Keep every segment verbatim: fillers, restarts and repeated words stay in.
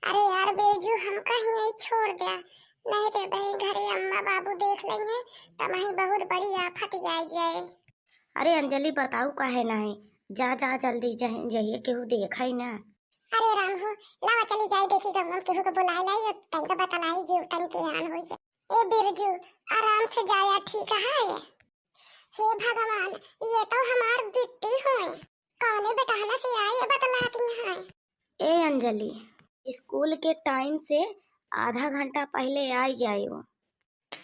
अरे यार बिरजू, हमका ही यहीं छोड़ द्या, नहीं रे बहिन, घरे अम्मा बाबू देख लेंगे, तब वहीं बहुत बड़ी आफत आ जाए। अरे अंजलि, बताऊ काहे नाही, जा जा जल्दी, जह-, जहिए केहू देखै ना। अरे राम हो, लावा चली जाई, देखी गंगम केहू के बुलाए लाई, तनिक बतलाई जीव तनिक आन होई जाए। ए बिरजू, आराम से जाया, ठीक है? हे भगवान, ये तो हमार बिट्टी होए, कौने बेटहना से आई ये बतलाती हैं। ए अंजलि, स्कूल के टाइम से आधा घंटा पहिले आई जायो।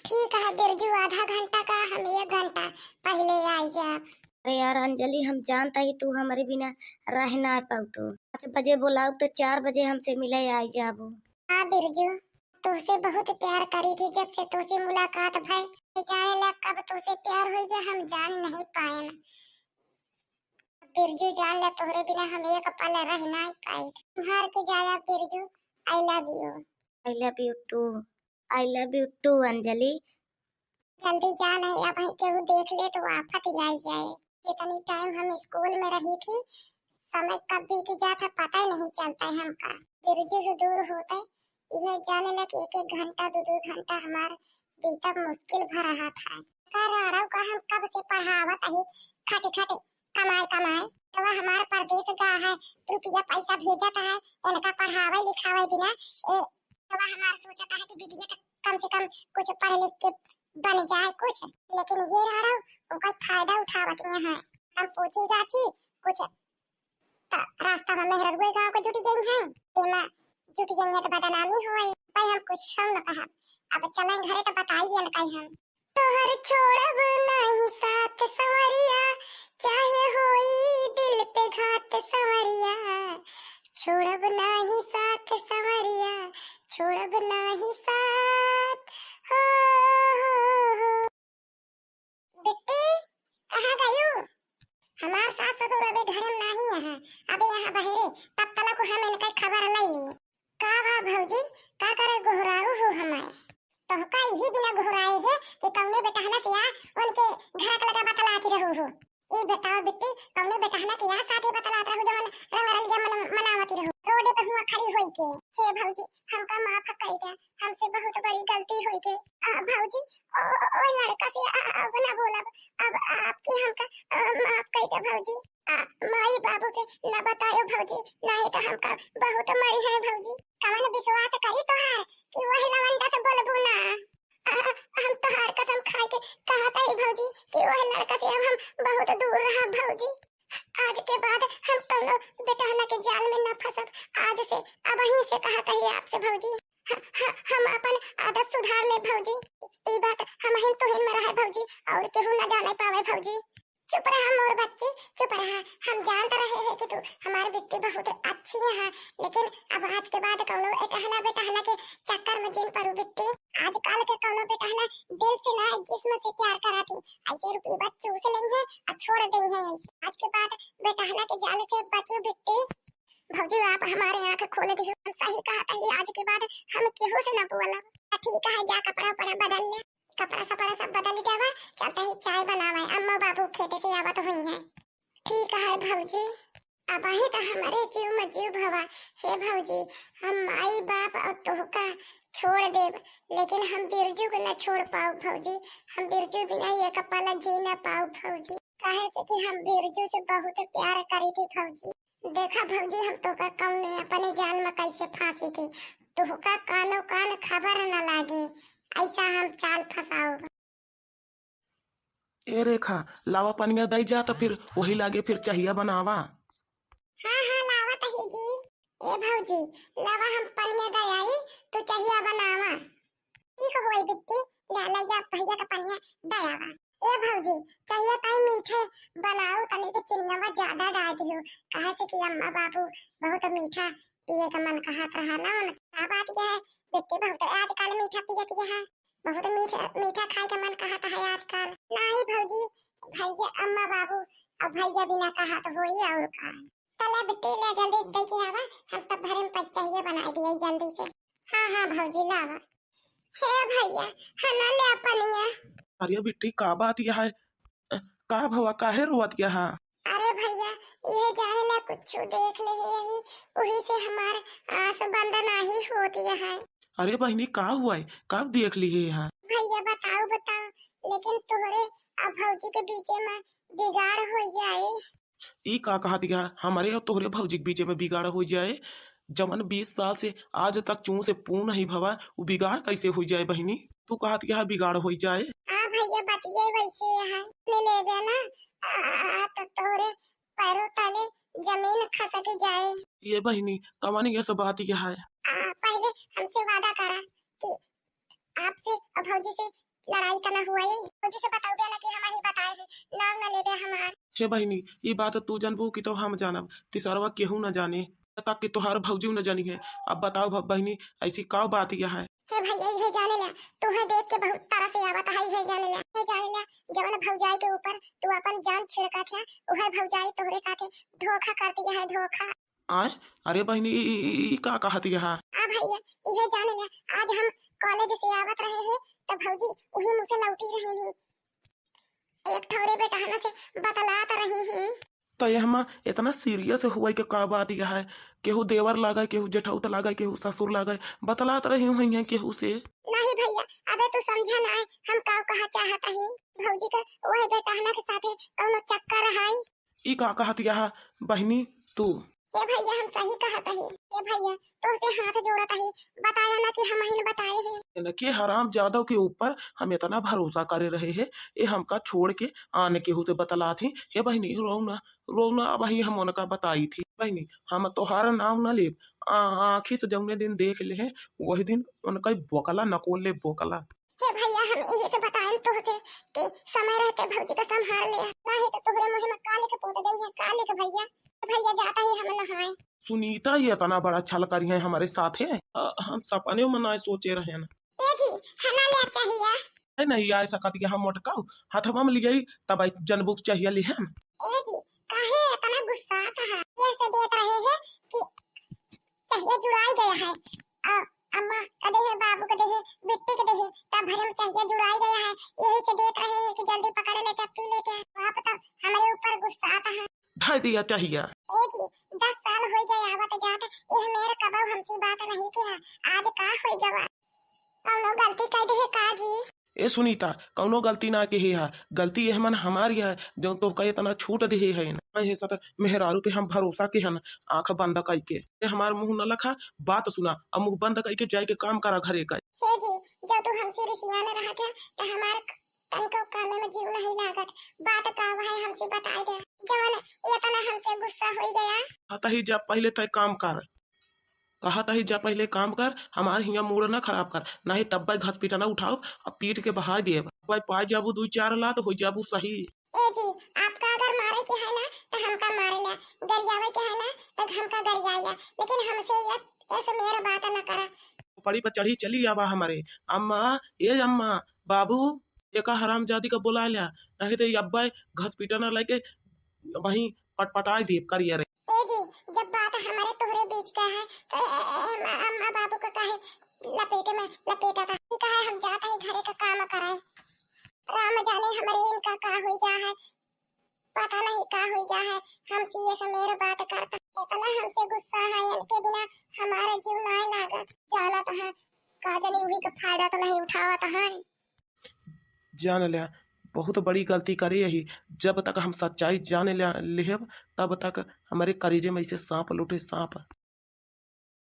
ठीक है बिरजू, आधा घंटा का हम एक घंटा पहिले आई जाब। अरे यार अंजलि, हम जानता ही तू हमरे बिना रह ना पाऊ तो। पाँच बजे बोलाऊ तो चार बजे हमसे मिले आई जाबू। हाँ बिरजू, तोसे बहुत प्यार करी थी, जब से तोसे मुलाकात भई, जाने ला कब तोसे प्यार होई गया, हम जान नहीं पाए ना। बिरजू जान ला, तोहरे बिना हम एक पल रह नहीं पाई। हार के जाया बिरजू, I love you। I love you too। I love you too अंजलि। जल्दी जा, नहीं अब वहीं केहू देख ले तो आफत ही आई जाए। जितनी टाइम हम स्कूल में रही थी, समय कब बीत जाता पता ही नहीं चलता है हमका। बिरजू से दूर होते यह जाने ला कि एक एक घंटा, दो दो घंटा हमार बीतब मुश्किल भरा हाथ है। का राड़व का हम कब से पढ़ावत ही खट खट कमाए कमाए, तो वह हमार परदेस गा है, रुपया पैसा भेजत है, इनका पढ़ावे लिखावे बिना, ए, तो वह हमार सोचत है कि बिटिया के कम से कम कुछ पढ़ लिख के बन जाए कुछ, लेकिन ये राड़व ओकर फायदा उठावत हैं। हम पूछी गाछी कुछ तो रास्ता में मेहररुए गाँव के जुट जाई हैं, एमा जुट जाई हैं तो बदनामी होई। भाई हम कुछ हम न कहब, अब चलें घरे तो बताइए न कहीं हम। तोहर छोड़ब नाही साथ संवरिया, चाहे होई दिल पे घात संवरिया। छोड़ब नाही साथ संवरिया, छोड़ब नाही साथ। हो, हो, हो। बिट्टी, कहाँ गयू? हमार सास ससुर अबे घरे में नाही है, अबे यहाँ बहरे, तब तलक हम इनके खबर लई ली। का बा भौजी, का करे गोहराऊ हो हमारे? तोहका यही बिना गोहराए है कि कौने बेटहना से आ उनके घर के लगा बतलाती रहू हो। ई बताओ बिट्टी, कौने बेटहना के यहाँ साथे बतलात रहू जवन रंग रलिया मन-, मनावती रहू? रोडे पे हुआ खड़ी होई के। हे भौजी, हमका माफ कई दे, हमसे बहुत बड़ी गलती होई के। आ, भौजी, ओ, ओ, ओ लड़का से आ, आ, अब ना बोलब, अब आपकी हमका, आ, माफ कई दे भौजी। आ, माई बाबू से न बतायो भौजी, नहीं तो हमका बहुत मरी है भौजी। कवन विश्वास करी तोहार कि वही लवंडा से बोलबू ना? आ, हम तोहार कसम खाए के कहत हई भौजी कि वही लड़का से अब हम बहुत दूर रहब भौजी। आज के बाद हम कौनो बेटहना के जाल में न फंसब। आज से, अबहीं से कहत हई आपसे भौजी, ह-, ह-, हम अपन आदत सुधार ले भौजी। ई बात हमहिन तुहिन में रहे भौजी, और केहू न जाने पावे भौजी। चुप रहा मोर बच्ची, चुप रहा। हम जानत रहे हैं कि तू हमारी बिट्टी बहुत अच्छी है, लेकिन अब आज के बाद कौनो एटहना बेटहना के चक्कर में जिन पड़ू बिट्टी। आजकल के कौनो बेटहना दिल से ना, जिस्म से प्यार करा थी, ऐसे रुपये बस चूस लेंगे और छोड़ देंगे। आज के बाद बेटहना के जाल से बची बिट्टी। भौजी, आप हमारे आँख खोल दियो, हम सही कहत ही, आज के बाद हम केहू से ना बोलब। ठीक है, जा कपड़ा उपड़ा बदल ले, कपड़ा सपड़ा सब बदल जावा, चलता ही चाय बनावे, अम्मा बाबू खेते से आवत हुई हैं। ठीक है भौजी, अबही तो हमारे जीव में जीव भवा। हे भौजी, हम माई बाप और तोहका छोड़ देब, लेकिन हम बिरजू के न छोड़ पाउब भौजी, हम बिरजू बिना एक पल जी न पाउब भौजी, काहे से कि हम बिरजू से बहुत प्यार करी थी भौजी। देखा भौजी, हम तोहका कौने अपने जाल में कैसे फांसी थी, तोहका कानो कान खबर न लागे, ऐसा हम चाल फंसाउब। ए रेखा, लावा पनिया दई जा, तो फिर वही लागे फिर चहिया बनावा। हाँ, हाँ, लावा तही जी। ए भौजी, लावा हम पनिया दई आई, तू चहिया बनावा। ठीक होई बिट्टी, ला, ला जा भैया का पनिया दई आवा। ए भौजी, चहिया ताई मीठे बनाऊ, तनी के चिनियावा ज्यादा डाल दियो, काहे से कि अम्मा बाबू बहुत मीठा पिए का मन कहत रहा ना, मन का बात यह है, बिट्टी बहुत आजकल मीठा पिए पिए है। बहुत मीठा, मीठा खाए के मन कहत है आजकल। नाही भौजी, भैया, अम्मा बाबू और भैया बिना कहत होई और का। चला बिट्टी, ले जल्दी दे के आवा, हम तब भरे में पचहिया बनाए दिए जल्दी से। हाँ, हाँ भौजी, लावा। हे भैया, हना ले पनिया। अरे बिट्टी, का बात यह है? का भवा, काहे रोवत यह? अरे भैया, ये जाने ला कुछ देख ले यही, वही से हमार आस बंद नाही किया है। अरे बहिनी, का हुआ है? कब देख ली है यहाँ? भैया बताओ, बताओ, लेकिन तोहरे आ भौजी के बीचे में बिगाड़ हो जाए। ई का कहत गया, हमारे और तोहरे भौजी के बीचे में बिगाड़ हो जाए? जवन बीस साल से आज तक चूं से पू नहीं भवा, वो बिगाड़ कैसे हो जाए बहिनी? तू कहत गया बिगाड़ हो जाए? आ भैया, बतिये वैसे है, ने लेबे ना, आ, आ, तो तोहरे पैरों तले जमीन खसक जाए। ये बहिनी, कवन ये सब बात यह है? आ, पहले हमसे वादा करा कि आपसे और भौजी से लड़ाई त ना हुआ है। भौजी से बताओ ना कि हम ही बताए हैं, नाम ना लेबे हमार। हे बहिनी, ई बात तू जानबू कि तो हम जानब, तिसरवा केहू ना जाने, तक कि तोहार भौजी न जानी है। अब बताओ भ-, बहिनी, ऐसी का बात यह है? हे भैया, ये जाने ला, तुम्हें देख के बहुत तरह से आवत है, ये जाने ला, ये जाने ला, जवन भौजाई के ऊपर तू अपन जान छिड़कत है, वह भौजाई तोहरे साथे धोखा कर दिया है, धोखा। आय, अरे बहिनी, ई, ई, ई, ई का कहत यह? आ भैया, ये जाने ला, आज हम कॉलेज से आवत रहे हैं, तो भौजी वही मुँह से लौटी रही थी। एक ठौरे बेटहना से बतलात रही ही। तो ये हम इतना सीरियस हुआ के का बात यह है? केहू देवर लागे, केहू जेठौत लागे, केहू ससुर लागे, बतलात रही हुई है केहू से। नहीं भैया, अबे तू समझा ना है, हम का कहा चाहत ही। भौजी के वह बेटहना के साथे कौनो चक्कर है। ई का कहत यह बहिनी तू? ए भैया, हम सही कहत ही। ए भैया, तोहसे हाथ जोड़त ही, बताया ना कि हम ही न बताए हैं। इनके हराम जादव के ऊपर हम इतना भरोसा करे रहे हैं, ये हमका छोड़ के आने केहू से बतलात ही। हे बहिनी, रो ना, रो ना, अब ही हम उनका बताई थी। बहिनी, हम तोहार नाम ना लेब, आ-, आँखी से जौने दिन देख ले हैं, वही दिन उनका बोकला नकोल ले बोकला। हे भैया, हम यही से बताएन तोहसे कि समय रहते भौजी का संभाल ले, नहीं तो तोहरे मुँह में काली के पोत देंगे, काली के भैया। भैया, जाता ही हम नहाए। सुनीता, ये इतना बड़ा छल करी है हमारे साथ है, अ, हम सपने में ना सोचे रहे न। ए जी, हना ले चाहिए। है नहीं, आए सकत के हम मोटकाऊ हथवा में लियाई, तब आई जनबुक चाहिए लिहन। ए जी, काहे इतना गुस्सात है? ये से देत रहे हैं कि चाहिए जुड़ाई गया है। आ, अम्मा का देहे, बाबू का देहे, बिट्टी का देहे, तब भरे में चाहिए जुड़ाई गया है, यही से देत रहे हैं कि जल्दी पकड़ लेते, पी लेते हैं। आप तो हमारे ऊपर गुस्सात है। ढाई दिया चाहिए। ए जी, दस साल हो गए आवत जात, यह मेरे कबऊ हमसे बात नहीं किया, आज का हो गवा? कौनो गलती कर दे है का जी? ए सुनीता, कौनो गलती ना किहे है, गलती यह मन हमारी है, जो तोहका इतना छूट दिहे है ना। है सत मेहरारू पे हम भरोसा के हन, आँख बंद कई के। ए हमार मुँह न लखा, बात सुना, अब मुँह बंद कई के जाए के काम करा घरे का। हे जी, जब तू हमसे रिसियान रहा था, तो हमार तनको कामे में जीव नहीं लागत। बात का है हमसे बताए दे, जवन इतना हमसे गुस्सा होई गया। कहत ही जा पहले तय काम कर, कहत ही जा पहले काम कर, हमार हियाँ मूड ना खराब कर, नहीं तब्बे घस पीटा ना उठाओ, अब पीट के बहा देब। भाई पाए जाबू दुई चार लात, हो जाबू सही। ए जी, आपका अगर मारे के है ना, तो हमका मारे ला, गरियावे के है ना, तो हमका गरियाए ला, लेकिन हमसे ये, ये से मेरा बात ना करा। पड़ी पर चढ़ी चली आवा हमारे। अम्मा, ए अम्मा, बाबू, एका हरामजादी का बुला लिया, नहीं तो ये अब्बा घस पीटा ना लेके वहीं पटपटाए देब करिया रे। ए जी, जब बात हमारे तोहरे बीच का है, तो ए, ए, ए, अम्मा, अम्मा बाबू का काहे लपेटे में लपेटा था? ठीक है, हम जाता है घरे का काम कराए। राम जाने हमारे इनका का हो गया है, पता नहीं का हो गया है, हमसे ये समेर बात करता। इतना हमसे गुस्सा है, इनके बिना हमारा जीव नहीं लागत। जाना तो है, का जाने वही का फायदा तो नहीं उठावत है। जान लिया, बहुत बड़ी गलती करे यही। जब तक हम सच्चाई जान लिया, लेहब, तब तक हमारे करेजे में ऐसे सांप लूटे, सांप।